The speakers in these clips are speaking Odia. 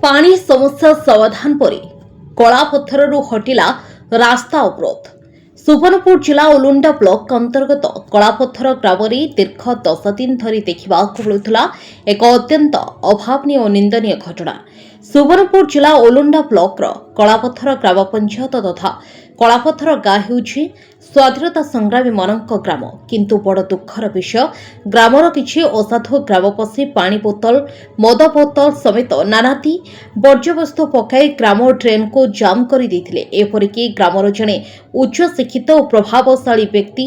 ପାଣି ସମସ୍ୟା ସମାଧାନ ପରେ କଳାପଥରରୁ ହଟିଲା ରାସ୍ତା ଅବରୋଧ। ସୁବର୍ଣ୍ଣପୁର ଜିଲ୍ଲା ଉଲୁଣ୍ଡା ବ୍ଲକ ଅନ୍ତର୍ଗତ କଳାପଥର ଗ୍ରାମରେ ଦୀର୍ଘ 10 ଦିନ ଧରି ଦେଖିବାକୁ ମିଳୁଥିଲା ଏକ ଅତ୍ୟନ୍ତ ଅଭାବନୀୟ ଓ ନିନ୍ଦନୀୟ ଘଟଣା। ସୁବର୍ଣ୍ଣପୁର ଜିଲ୍ଲା ଉଲୁଣ୍ଡା ବ୍ଲକର କଳାପଥର ଗ୍ରାମ ପଞ୍ଚାୟତ ତଥା କଳାପଥର ଗାଁ ହେଉଛି ସ୍ୱାଧୀନତା ସଂଗ୍ରାମୀମାନଙ୍କ ଗ୍ରାମ। କିନ୍ତୁ ବଡ଼ ଦୁଃଖର ବିଷୟ, ଗ୍ରାମର କିଛି ଅସାଧୁ ଗ୍ରାମବାସୀ ପାଣି ବୋତଲ, ମଦ ବୋତଲ ସମେତ ନାନାଦି ବର୍ଜ୍ୟବସ୍ତୁ ପକାଇ ଗ୍ରାମ ଡ୍ରେନ୍କୁ ଜାମ୍ କରିଦେଇଥିଲେ। ଏପରିକି ଗ୍ରାମର ଜଣେ ଉଚ୍ଚଶିକ୍ଷିତ ଓ ପ୍ରଭାବଶାଳୀ ବ୍ୟକ୍ତି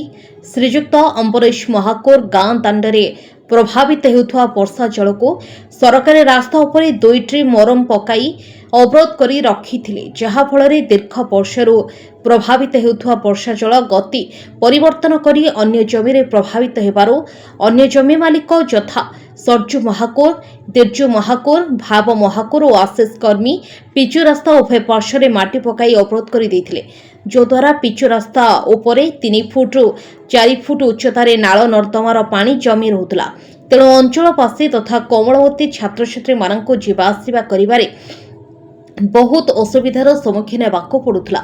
ଶ୍ରୀଯୁକ୍ତ ଅମ୍ବରୀଶ ମହାକୁର ଗାଁ ଦାଣ୍ଡରେ ପ୍ରବାହିତ ହେଉଥିବା ବର୍ଷା ଜଳକୁ ସରକାରୀ ରାସ୍ତା ଉପରେ ଦୁଇଟି ମୋରମ ପକାଇ ଅବରୋଧ କରି ରଖିଥିଲେ, ଯାହାଫଳରେ ଦୀର୍ଘ ବର୍ଷରୁ ପ୍ରବାହିତ ହେଉଥିବା ବର୍ଷା ଜଳ ଗତି ପରିବର୍ତ୍ତନ କରି ଅନ୍ୟ ଜମିରେ ପ୍ରବାହିତ ହେବାରୁ ଅନ୍ୟ ଜମି ମାଲିକ ଯଥା ସର୍ଜୁ ମହାକୁର, ଦିର୍ଜୁ ମହାକୁର, ଭାବ ମହାକୁର ଓ ଆଶିଷ କର୍ମୀ ପିଚୁ ରାସ୍ତା ଉଭୟ ପାର୍ଶ୍ୱରେ ମାଟି ପକାଇ ଅବରୋଧ କରିଦେଇଥିଲେ, ଯଦ୍ୱାରା ପିଚୁ ରାସ୍ତା ଉପରେ 3 ଫୁଟରୁ 4 ଫୁଟ ଉଚ୍ଚତାରେ ନାଳ ନର୍ଦ୍ଦମାର ପାଣି ଜମି ରହୁଥିଲା। ତେଣୁ ଅଞ୍ଚଳବାସୀ ତଥା କୋମଳମତି ଛାତ୍ରଛାତ୍ରୀମାନଙ୍କୁ ଯିବା ଆସିବା କରିବାରେ ବହୁତ ଅସୁବିଧାର ସମ୍ମୁଖୀନ ହେବାକୁ ପଡୁଥିଲା।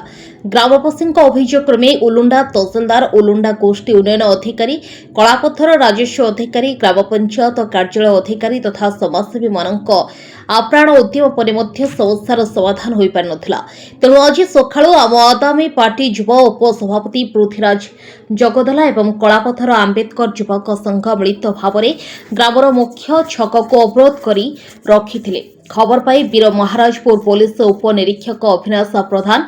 ଗ୍ରାମବାସୀଙ୍କ ଅଭିଯୋଗ କ୍ରମେ ଉଲୁଣ୍ଡା ତହସିଲଦାର, ଉଲୁଣ୍ଡା ଗୋଷ୍ଠୀ ଉନ୍ନୟନ ଅଧିକାରୀ, କଳାପଥର ରାଜସ୍ୱ ଅଧିକାରୀ, ଗ୍ରାମ ପଞ୍ଚାୟତ କାର୍ଯ୍ୟାଳୟ ଅଧିକାରୀ ତଥା ସମାଜସେବୀମାନଙ୍କ ଆପ୍ରାଣ ଉଦ୍ୟମ ପରେ ମଧ୍ୟ ସମସ୍ୟାର ସମାଧାନ ହୋଇପାରିନଥିଲା। ତେଣୁ ଆଜି ସକାଳୁ ଆମ ଆଦମୀ ପାର୍ଟି ଯୁବ ଉପସଭାପତି ପୃଥ୍ୱୀରାଜ ଜଗଦଲା ଏବଂ କଳାପଥର ଆମ୍ବେଦକର ଯୁବକ ସଂଘ ମିଳିତ ଭାବରେ ଗ୍ରାମର ମୁଖ୍ୟ ଛକକୁ ଅବରୋଧ କରି ରଖିଥିଲେ। ଖବର ପାଇ ବୀର ମହାରାଜପୁର ପୋଲିସ ଉପନିରୀକ୍ଷକ ଅବିନାଶ ପ୍ରଧାନ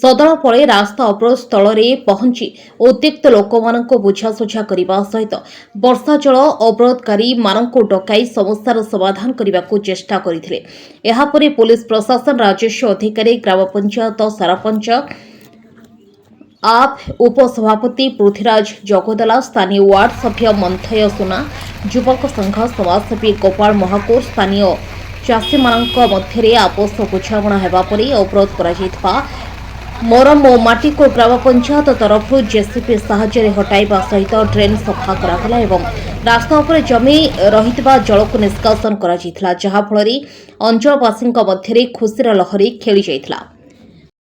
ସଦଳ ପରେ ରାସ୍ତା ଅବରୋଧ ସ୍ଥଳରେ ପହଞ୍ଚି ଉତ୍ତ୍ୟକ୍ତ ଲୋକମାନଙ୍କୁ ବୁଝାସୁଝା କରିବା ସହିତ ବର୍ଷା ଜଳ ଅବରୋଧକାରୀମାନଙ୍କୁ ଡକାଇ ସମସ୍ୟାର ସମାଧାନ କରିବାକୁ ଚେଷ୍ଟା କରିଥିଲେ। ଏହାପରେ ପୋଲିସ ପ୍ରଶାସନ, ରାଜସ୍ୱ ଅଧିକାରୀ, ଗ୍ରାମ ପଞ୍ଚାୟତ ସରପଞ୍ଚ, ଆପ୍ ଉପସଭାପତି ପୃଥ୍ୱୀରାଜ ଜଗଦଲା, ସ୍ଥାନୀୟ ୱାର୍ଡ ସଭ୍ୟ ମନ୍ଥୟ ସୁନା, ଯୁବକ ସଂଘ, ସମାଜସେବୀ ଗୋପାଳ ମହାକୁର, ସ୍ଥାନୀୟ ଚାଷୀମାନଙ୍କ ମଧ୍ୟରେ ଆପୋଷ ବୁଝାମଣା ହେବା ପରେ ଅବରୋଧ କରାଯାଇଥିବା ମୋରମ ଓ ମାଟିକୁ ଗ୍ରାମ ପଞ୍ଚାୟତ ତରଫରୁ ଜେସିବି ସାହାଯ୍ୟରେ ହଟାଇବା ସହିତ ଡ୍ରେନ୍ ସଫା କରାଗଲା ଏବଂ ରାସ୍ତା ଉପରେ ଜମି ରହିଥିବା ଜଳକୁ ନିଷ୍କାସନ କରାଯାଇଥିଲା, ଯାହାଫଳରେ ଅଞ୍ଚଳବାସୀଙ୍କ ମଧ୍ୟରେ ଖୁସିର ଲହରୀ ଖେଳିଯାଇଥିଲା।